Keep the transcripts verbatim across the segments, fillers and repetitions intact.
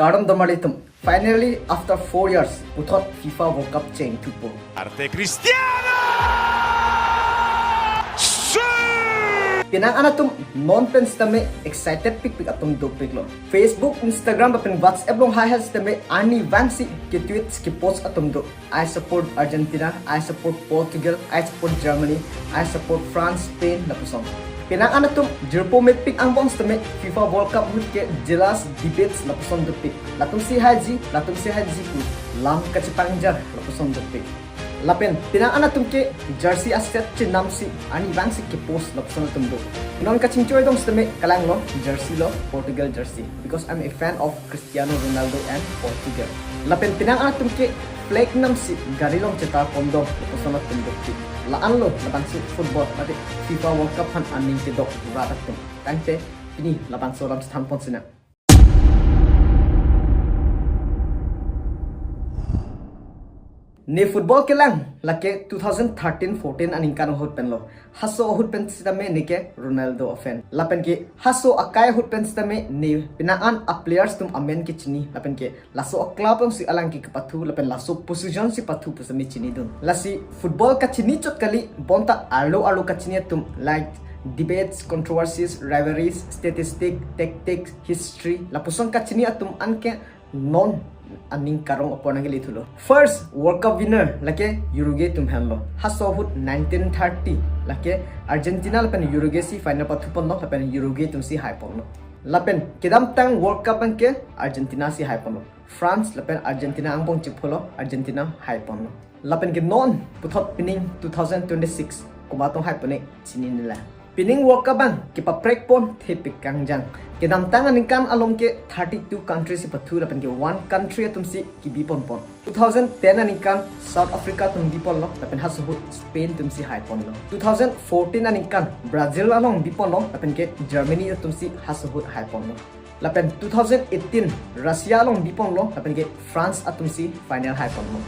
Kardom donmarli atum. Finally, after four years, puthot FIFA World Cup cheng thupo. Arte Cristiano! Pinang an atum non pen sitame excited pikpik atum dopiklo. Facebook, Instagram, lapen WhatsApp along hai hai sitame arnivang si ke-tweet ke-post atum do. I support Argentina, I support Portugal, I support Germany, I support France, Spain, lapuson. Pinang an atum jirpo mepik angbong sitame FIFA World Cup ahut ke jealous debates lapuson dopik. Latum si haiji, latum si haiji pu lam kachepangjar lapuson dopik. Lapen pinang an atum ke jersey a-set chenam si arnivang si ke-post lapuson atum do. Non kachingchoi dong sitame kalanglo jersey lo, Portugal jersey, because I'm a fan of Cristiano Ronaldo and Portugal. Lapen pinang an atum ke flag nam si gari along chetar pon dong lapuson atum dopik. La-anlo labangso football mate FIFA World Cup aphan aning kedok rat atum. Tangte pini labangso alam chethan pon sinang. Ne football kelang lake two thousand thirteen fourteen aningkan ahut penlo. Haso ahut pen sitame ne ke Ronaldo a-fan. Lapen ke haso akai ahut pen sitame ne pinang an a-players atum amen ke chini. Lapen ke laso a-club along si alang ke kepathu, lapen laso position si pathu pu sitame chinidun. Lasi football kachini chot kali, bonta arlo arlo kachini atum, like debates, controversies, rivalries, statistic, tactics, history, lapuson kachini atum an ke non aning karong apor nangkele thulo. First World Cup winner lake Uruguay atum henlo. Haso ahut nineteen thirty lake Argentina lapen Uruguay si final pathu ponlo, lapen Uruguay atum si hai ponlo. Lapen kedamtang World Cup abang ke Argentina si hai ponlo. France lapen Argentina angbong chepholo, Argentina hai ponlo. Lapen ke non puthot pining two thousand twenty-six komat tong hai pone chinine lang. Pining World Cup abang kepaprek pon thepik kangjang. Kedamtang aningkan along ke thirty-two country si pathu lapen ke one country atum si kebi pon pon. Two thousand ten aningkan South Africa atum bi ponlo, lapen haso ahut Spain atum si hai ponlo. Two thousand fourteen aningkan Brazil along bi ponlo, lapen ke Germany atum si haso ahut hai ponlo. Lapen two thousand eighteen Russia along bi ponlo, lapen ke France atum si final hai ponlo.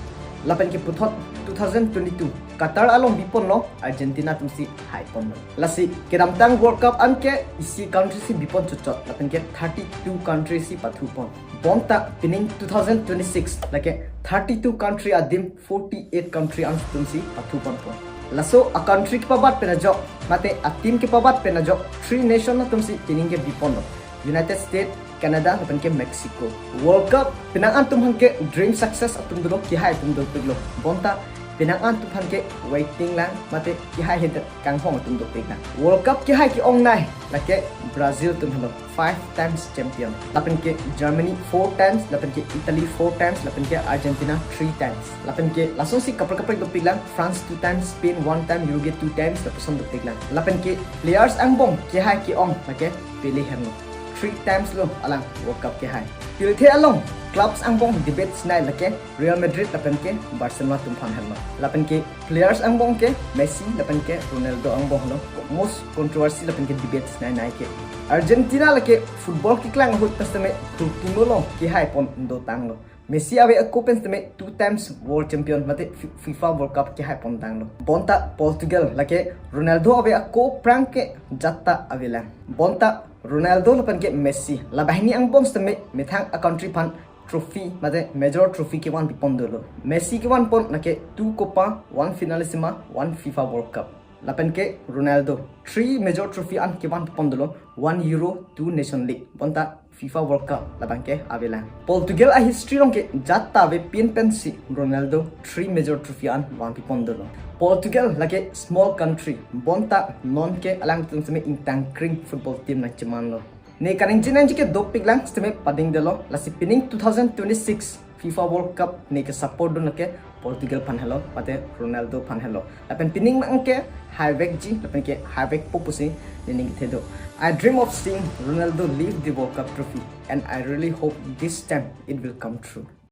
Lapen ke puthot two thousand twenty-two Qatar along bi ponlo, Argentina atum si hai ponlo. Lasi kedamtang World Cup an ke isi country si bi pon chotchot, lapen ke thirty-two country si pathu pon. Bonta pining two thousand twenty-six lake thirty-two country adim forty-eight country atum si pathu pon pon. Laso a-country kepabat pen ajok mate a-team kepabat pen ajok three nation atum si pining ke bi ponlo. United States, Canada, lapen ke Mexico. World Cup pinang an atum aphan ke dream success atum dolo, kehai atum dopiklo. Bonta pinang an atum aphan ke waiting lang mate kehai hedet kanghong atum dopik lang. World Cup kehai ke-ongnei lake Brazil atum henlo, five times champion. Lapen ke Germany four times, lapen ke Italy four times, lapen ke Argentina three times. Lapen ke lason si kaprek kaprek dopik lang, France two times, Spain one time, Uruguay two times, lapuson dopik lang. Lapen ke players angbong kehai ke-ong lake Pele henlo. Three times lo alang World Cup kehai. Pilthe along clubs angbong debate sinai lake Real Madrid lapen ke Barcelona atum aphan henlo. Lapen ke players angbong ke Messi lapen ke Ronaldo angbong lo most controversy lapen ke debate sinai nai ke. Argentina lake football keklang ahut pen sitame khulkimo along kehai pon dotanglo. Messi ave ako pen sitame two times world champion mate Fi- FIFA World Cup kehai pon tanglo. Bonta Portugal lake Ronaldo ave ako aphrang ke jatta ave lang. Bonta Ronaldo lapen ke Messi labahini angbong sitame methang a-country aphan trophy mate major trophy kevan pi pon dolo. Messi kevan pon lake two Copa, one Finalissima, one FIFA World Cup. Lapen ke Ronaldo three major trophy an kevan pi pon dolo, one Euro, two Nation League. Bonta FIFA World Cup labang ke ave lang. Portugal a-history along ke jatta ave pin pensi Ronaldo three major trophy an van pi pon dolo. Portugal lake small country, bonta non ke alangtum sitame ingtangkring football team nangchemanlo. Ne kaningje nangji ke dopik lang sitame padingdelo, lasi pining two thousand twenty-six FIFA World Cup ne ke-support dun lake Portugal aphan henlo mate Ronaldo aphan henlo. Lapen pining nang ke haivekji lapen ke haivekpo pusi ne ning kethe do. I dream of seeing Ronaldo lift the World Cup trophy and I really hope this time it will come true.